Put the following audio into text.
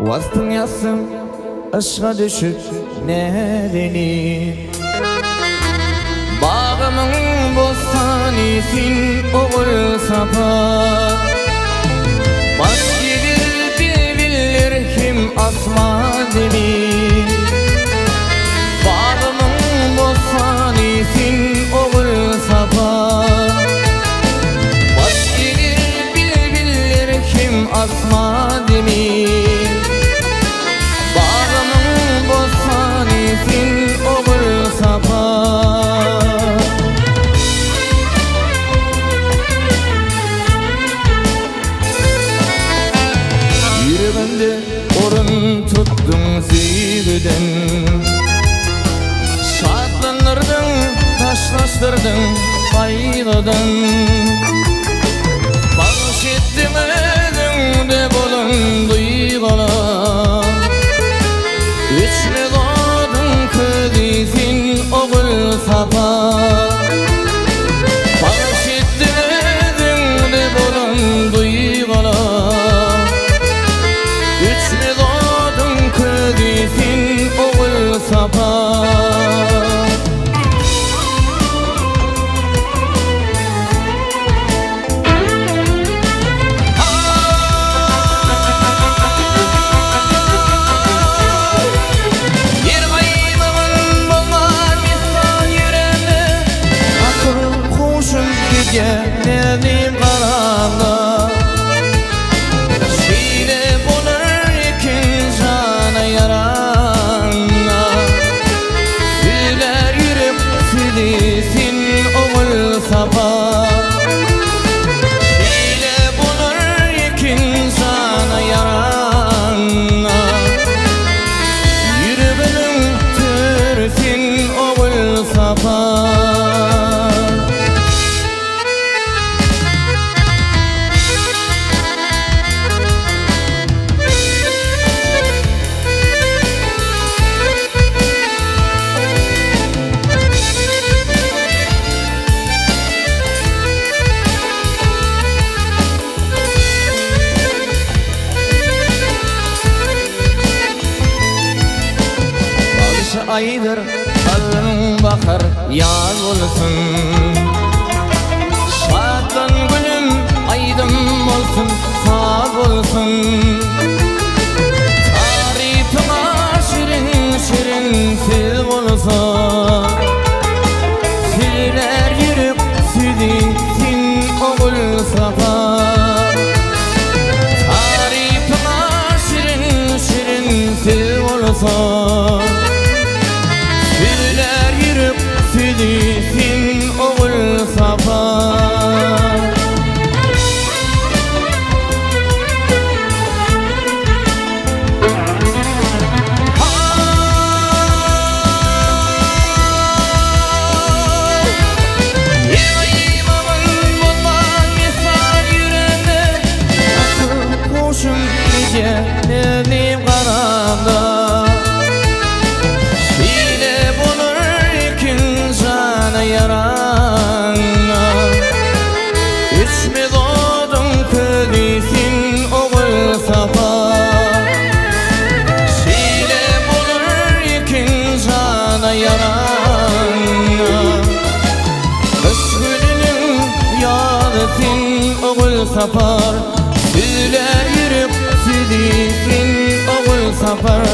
Waspyň ýazsam yşga düşüp näzenin. Bagymyň bossany sen Ogulsapa. Baş egir bilbiller hem asman zemin. Bagymyň bossany sen Ogulsapa. Baş egir bilbiller hem asman zemin. Bagymyň bossany sen Ogulsapa. Ýüregimde orun tutduň söýgüden. Şatlandyrdyň, daşlaşdyrdyň gaýgydan. Bagyş etdiň özüňde bolan duýgular. Öçmez oduň közi sen Ogulsapa. Bagyş etdiň özüňde bolan duýgular. Öçmez oduň közi sen Ogulsapa. Ýer gaýmagyn bolman misal ýüregme. Akyl huşum gidýär näzlim garamda. Şeýle bolar eken jana ýaranda. Sözlär ýürek sözi sen Ogulsapa. Şeýle bolar eken jana ýaranda. Ýüregimiň töri sen Ogulsapa. Bagşy aýdyr, kalbyň bahar ýaz bolsun. Şatlan gülüm, aýdym bolsun, saz bolsun. Tarypyňa şirin-şirin söz bolsa. Sözlär ýürek sözi sen Ogulsapa. Tarypyňa şirin-şirin söz bolsa. Sözlär ýürek sözi sen Ogulsapa. Ýer gaýmagyn bolman misal ýüregme. Akyl huşum gidýär näzlim garamda. Şeýle bolar eken jana ýaranda. Öçmez oduň közi sen Ogulsapa. Şeýle bolar eken jana ýaranda. Gyş gününiň ýazy sen Ogulsapar. Sözlär ýürek sözi sen Ogulsapar.